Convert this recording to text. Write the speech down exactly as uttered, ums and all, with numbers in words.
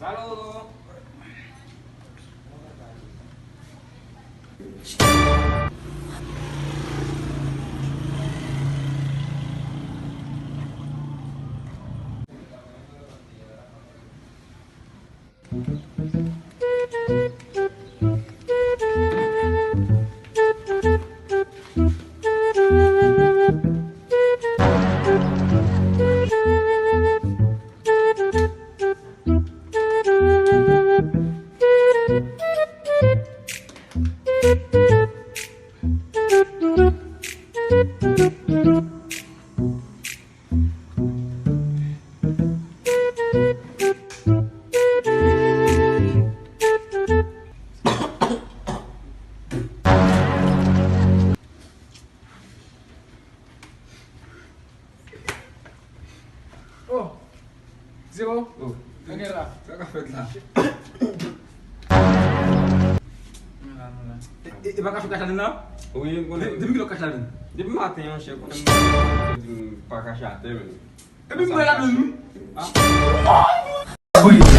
Alo. Oh, Zero, oh, ann gen la. Sa ka fèt la? Nou la, nou la. E, e, e pa kach ou kach ladann nan? Wi, m konnen. De-, depi kilè w kach ladann? Depi maten an, chè, konnen m di m pa kache atè, men. Epi m wè ladann, wi. Ah. Wi.